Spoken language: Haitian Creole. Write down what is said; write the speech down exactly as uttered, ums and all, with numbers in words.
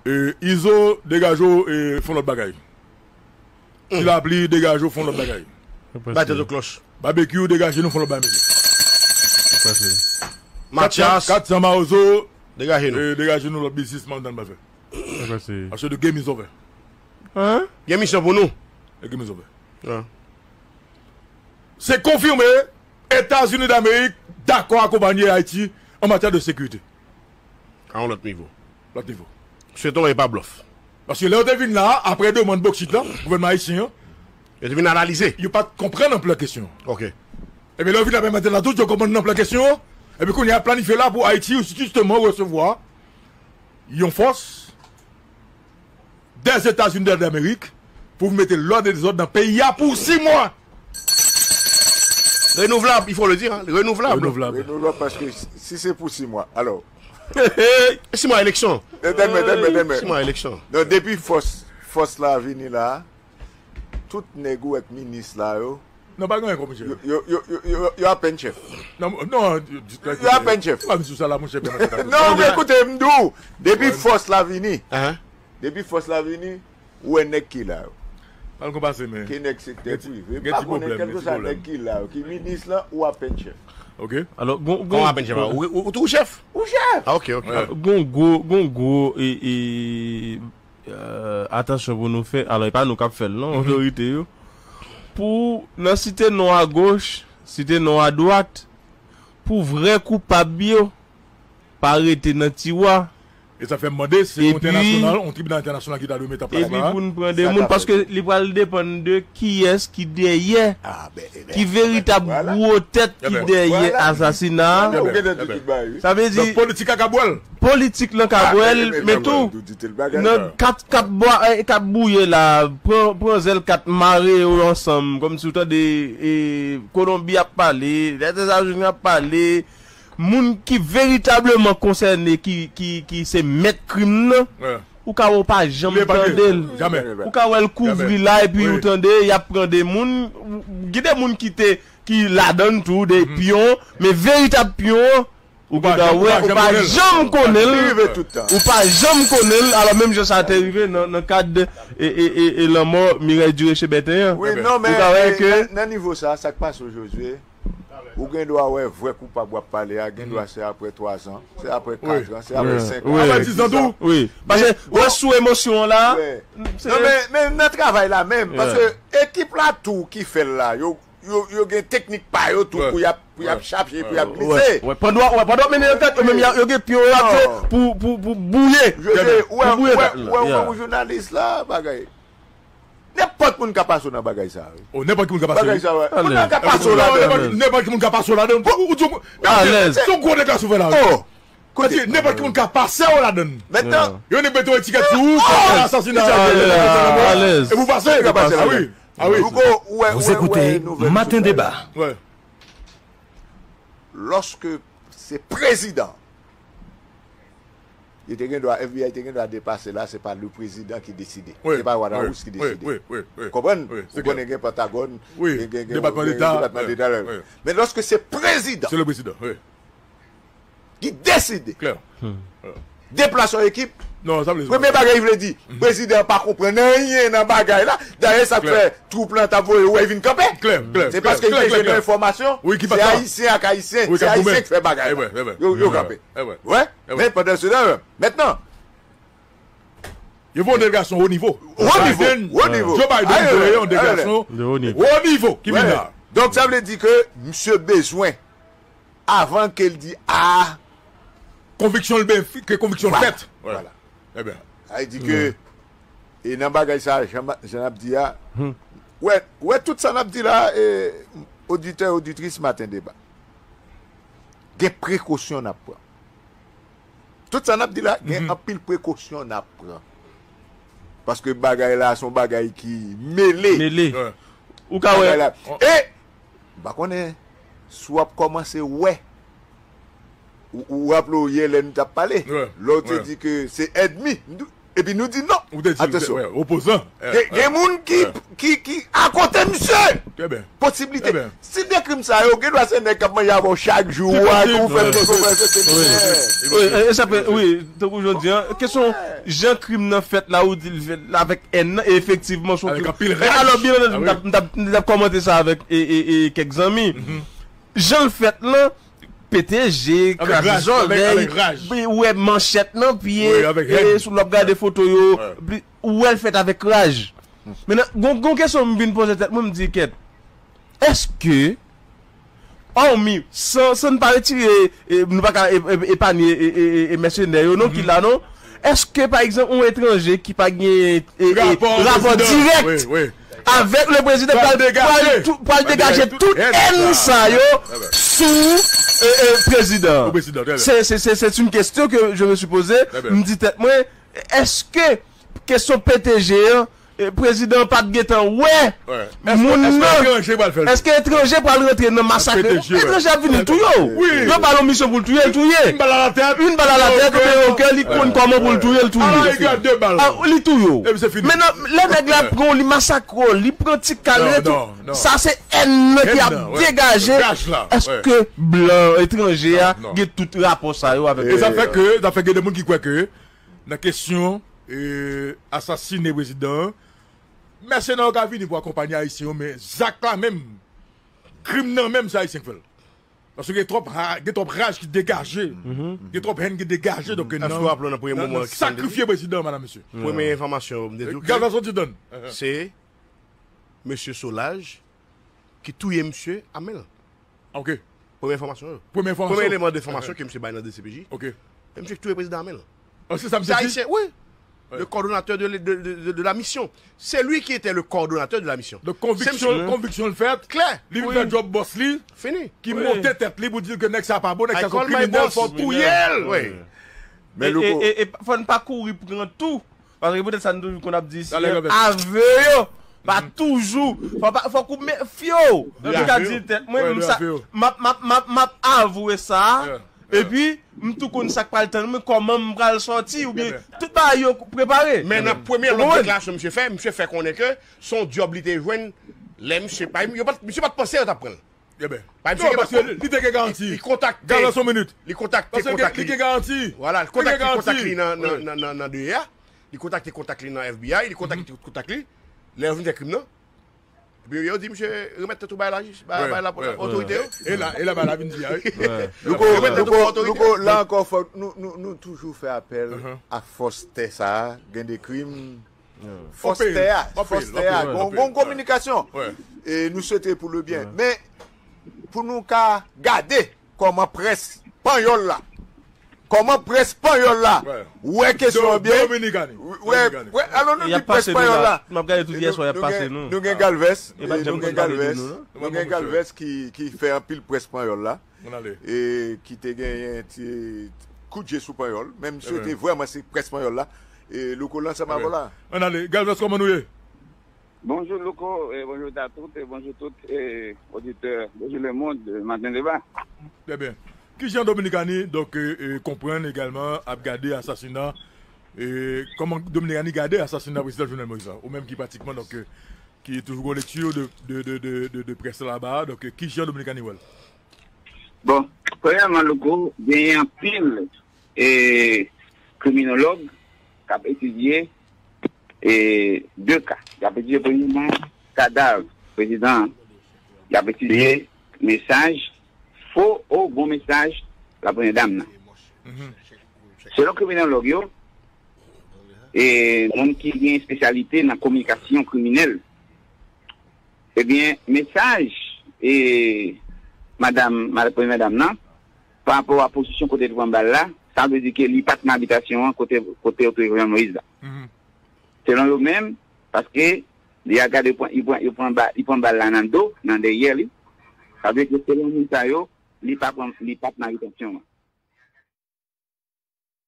E, Izo, degaje w, e, fè yon lòt bagay. Ti Lapli, degaje w, fè yon lòt bagay. Bay tèt ou klòch. Babekyou, degaje nou, fè yon lòt bagay, mesye. Matyas. Katsan Mawozo, degaje nou. E, degaje nou, lòt biznis, m ap tann pa fè. Paske the game is over. Hein? Gen misyon pou nou. The game is over. Se konfime, Etazini Damerik dakò akonpanye Ayiti an matyè de sekirite. A yon lòt nivo. Lòt nivo. Swete w e pa blòf. Paske lè yo te vin la, apre demann bokchit la, gouvènman ayisyen an, yo te vin analize. Yo pa t konprann anplè kesyon an. Ok. Ebyen, lè yo vin apre maten la, tout yo konprann anplè kesyon an. Epi kounye a, planifye la pou Ayiti, jisteman, resevwa yon fòs Dèzetazini Damerik pou mete lòd e dezòd nan peyi a pou sis mwa. Renouvlab, il faut le dire, hein, renouvlab. Renouvlab. Renouvlab, paske si, si se pou sis mwa, alò. Sis mwa eleksyon. Tèlman, tèlman, tèlman. Sis mwa eleksyon. Donk, depi fòs, fòs la vini la, tout nèg ou ak minis la yo, Non, pa gen ankò, monchè. Yo, yo, yo, yo, yo, yo apèn chèf. Non, non, yo, yo apèn chèf. Pa vin sou sa la, monchè, byen antann. Non, men ekoute, m di w, depi fòs la vini, depi fòs la vini, ou wè nèg ki la yo. Al konpase, men. Ki nèg sektè prive, m pa konnen, kèlkeswa nèg ki la yo, ki minis lan, ou apèn chèf. Ok. Alò, gon, gon, kòman apèn chèf? Ou, ou, ou tou chèf? Ou chèf. Ah, ok, ok. Alò, gon gwo, gon gwo, e, e, euh, atansyon pou nou fè. Alò, e pa nou k ap fè l, non, otorite yo. Pou nan site non agoch, site non adwat, pou vrè koupab yo pa rete nan tiwa. E sa fè m mande, se yon entènasyonal, yon tribinal entènasyonal ki ta dwe mete an plas la. Epi pou n pran de moun, paske li pral depann de kiyès ki dèyè, ki veritab gwo tèt ki dèyè asasina a. Sa vle di, politik la ka bwè l. Politik lan ka bwè l, men tou, nan kat k ap bwa, eh, k ap bouye la, pran, pran zèl kat, mare yo ansanm, kòmsi w tande, eh, Kolonbi ap pale, Lèzetazini ap pale, moun ki veritableman konsène, ki, ki, ki se mèt krim nan, ou ka wè w pa janm tande l. Ou ka wè l kouvri la, epi ou tande, y ap pran de moun, gen de moun ki te, ki ladan l tou, de pyon, men veritab pyon an, Ou gentan wè, ou pa janm konnen l. Ou pa janm konnen l. Alò, menm jan sa te rive nan, nan kad e, e, e, e lanmò Mireille Duré Chébethen an. Wi, non, men, men nan, nan nivo sa, sa k pase w, Josué, ou gen dwa wè vrè koupab w ap pale a, gen dwa se apre twa zan, se apre kat zan, se apre senk an. Wi. Paske, wè sou emosyon an la, non, men, men nan travay la menm, paske ekip la tou ki fè l la, yo, yo, yo gen teknik pa yo tou pou y ap, pou y ap chape, pou y ap glise. Wè, pandan, wè, pandan w mennen ankèt, yo menm, y a, yo gen pyon yo ap jwe pou, pou, pou bouye. Pou bouye kat la. Wè, wè, wè, jounalis la, bagay. Nenpòt moun ka pase w nan bagay sa, wi. Oh, nenpòt ki moun ka pase w. Bagay sa, wè. Moun nan ka pase w ladan. Nenpòt, nenpòt ki moun ka pase w ladan. Ou, ou di, alèz. Se yon gwo dega sou fè la, wi. Oh. Kote, nenpòt ki moun ka pase w ladan. Mentnan, yo ni mete yon etikèt sou ou, kòm asasina. Alèz. E pou pase, ka pase. Ah wi. Ah wi. Vous écoutez Matin Débat. Lòske se prezidan, li te gen dwa, F B I te gen dwa depase la, se pa le prezidan ki deside. Se pa White House ki deside. Konprann? Ou konnen gen Pentagòn, gen, gen, gen Depatman Deta. Men lòske se prezidan ki deside deplase yon ekip, premye bagay li vle di, prezidan an pa konprann anyen nan bagay la. Dayè, sa k fè twoup lan t ap voye yo, wè, vin kanpe. Se paske li te jwenn yon enfòmasyon, se Ayisyen ak Ayisyen, se Ayisyen ki fè bagay la. Yo, yo kanpe. Wè, men pandan se tan, mentnan, yo voye yon delegasyon wo nivo. Wo nivo, wo nivo. Joe Biden voye yon delegasyon wo nivo ki vin la. Donk, sa vle di ke misye bezwen avan ke l di a. Konviksyon l ben, ke konviksyon l fèt. Vwala. Ebyen. Sa vle di ke, e nan bagay sa, jan, jan n ap di a, wè, wè tout sa n ap di la, e, oditè, oditris Maten Deba, gen prekosyon n ap pran. Tout sa n ap di la, gen anpil prekosyon n ap pran. Paske bagay la, se yon bagay ki mele. Mele. Ou ka wè. E, m pa konnen si w ap kòmanse wè. Ou, ou raple w yè lè nou t ap pale. Lè w te di ke se ènmi. M di, Epi nou di non. Ou te di, atansyon. Wè, opozan. Gen, gen moun ki, ki, ki akote misye. Posiblite. Si de krim sa yo, gen dwa se nèg k ap manje avè w chak jou, a, ke ou fè pito, fè se. Wi, e, e sa fè, wi, tankou jodi an, kesyon jan krim nan fèt la, ou di l fèt la avèk èn nan, e efektivman, se yon krim. Alò, byen antandi, m t ap, m t ap, m t ap kòmante sa avèk, e, e, e, kèk zanmi. Jan l fèt lan, pete je, kraze zòrèy, wè manchèt nan pye, e sou l w ap gade foto yo, ou wè l fèt avèk raj. Mentnan, gon, gon kesyon m vin poze tèt mwen, m di, kèt, èske, òmi, san, san n pa retire, e, nou pa ka e, e, epanye, e, e, e, e mèsenè yo, non, ki la, non? Èske, pa egzanp, yon etranje ki pa gen, e, e, rapò dirèk avèk le prezidan, pral, pral tou, pral degaje tout èn sa yo sou, e, e, prezidan an? Se, se, se, c'est une question que je me suis posée. M di tèt mwen, èske kesyon pete je an, e, prezidan an pa t gentan wè moun nan? Èske etranje pral rantre nan masak? Etranje ap vini touye w. Yo ba l yon misyon pou l touye, l touye. Une balle à la tête, oubyen au cœur, li konn kòman pou l touye, l touye. Li touye w. Mentnan, lè nèg la pran w, li masakre w, li pran ti kal, li tou. Sa se èn nan ki ap degaje. Èske blan etranje a gen tout rapò sa yo avèk? E sa fè ke, sa fè gen de moun ki kwè ke nan kesyon, e, asasine prezidan an, mèsenè yo ka vini pou akonpanye Ayisyen yo, men zak la menm, krim nan menm, se Ayisyen k fè l. Paske gen twòp ha-, gen twòp raj ki degaje, gen twòp hèn ki degaje, donk nan, nan, nan sakrifye prezidan an, madam, mesye. Premye enfòmasyon, m te di w ke Galvez Antidan, se mesye Solaj ki touye misye a men l. Ok. Premye enfòmasyon yo. Premye enfòmasyon. Premye eleman de enfòmasyon ke misye bay nan D C P J. Ok. E misye ki touye prezidan a men l. Ah, se sa misye di? Ayisyen, wi. Le coordonnateur de, de, de, de, de la mission. C'est lui qui était le coordonnateur de la mission. Donk, konviksyon, konviksyon l fèt. Klè. Li vin fè djòb bòs li. Fini. Ki monte tèt li pou di ke nèg sa pa bon, nèg sa se yon kriminèl, fò touye l. Wi. E, e, e, e fò n pa kouri pran tou. Paske poutèt sa, nou toujou konn ap di, si avè yo pa toujou, fò pa, fòk ou mefye w. Mwen ka di tèt mwen, m sa, m ap, m ap, m ap, m ap avwe sa. Epi, m tou konn sa k pral tann mwen, kòman m pral sòti, oubyen tout bagay yo prepare. Men nan premye lòt deklarasyon misye fè, misye fè konnen ke se yon djòb li te jwenn lè misye pa, yo pa t, misye pa t panse yo t ap pran l. Ebyen, non, paske li te gen garanti. Li kontakte. Galvez, yon minit. Li kontakte kontak li. Li gen garanti. Vwala, li kontakte kontak li nan, nan, nan, nan, nan D E A. Li kontakte kontak li nan F B I, li kontakte kontak li. Lè yo vin fè krim nan. Epi yo di misye remèt tèt ou bay lajis, bay, bay la, otorite yo. E la, e la, bay la vin di a, wi. Louko, Louko, Louko, la ankò, fò nou, nou, nou toujou fè apèl a fòs tè sa a, gen de krim. Fòs tè a, fòs tè a, gon, gon kominikasyon. E nou swete pou le byen. Men, pou nou ka gade kòman près panyòl la, kòman près panyòl la wè kesyon an byen. Wè, wè, alò nou di près panyòl la. M ap gade tout yè swa y ap pase nou. Nou gen Galvez, nou gen Galvez, nou gen Galvez ki, ki fè anpil près panyòl la. E ki te genyen ti kout je sou panyòl. Men m swete vrèman se près panyòl la. E Louko la ansanm avè w la. Ann ale. Galvez, kòman nou ye? Bonjou Louko, e bonjou a tout, e bonjou tout, e oditè, bonjou le monde, Maten Deba. Trè byen. Kijan Dominikani, donk, e, e, konprann egalman, ap gade asasina, e, kòman Dominikani gade asasina prezidan Jovenel Moïse la? Ou menm ki pratikman, donk, e, ki toujou gon lekti de, de, de, de, de, de près la laba a, donk, e, kijan Dominikani wè l? Bon, premyèman, Louko, genyen anpil, e, kriminològ k ap etidye, e, de ka. Y ap etidye, premyèman, kadav prezidan an. Y ap etidye mesaj, fo ou bon mesaj lapremyè dam nan. Selon kriminològ yo, e, moun ki gen espesyalite nan kominikasyon kriminèl, ebyen, mesaj, e, madam, mad-, premyè dam nan, pa rapò a pozisyon kote l te pran bal la, sa vle di ke li pa t nan abitasyon an kote, kote yo touye Jovenel Moïse la. Selon yo menm, paske li a gade pran, li pran, yo pran ba-, li pran bal la nan do, nan dèyè li. Sa vle di ke selon moun sa yo, li pa pran, li pa t nan abitasyon an.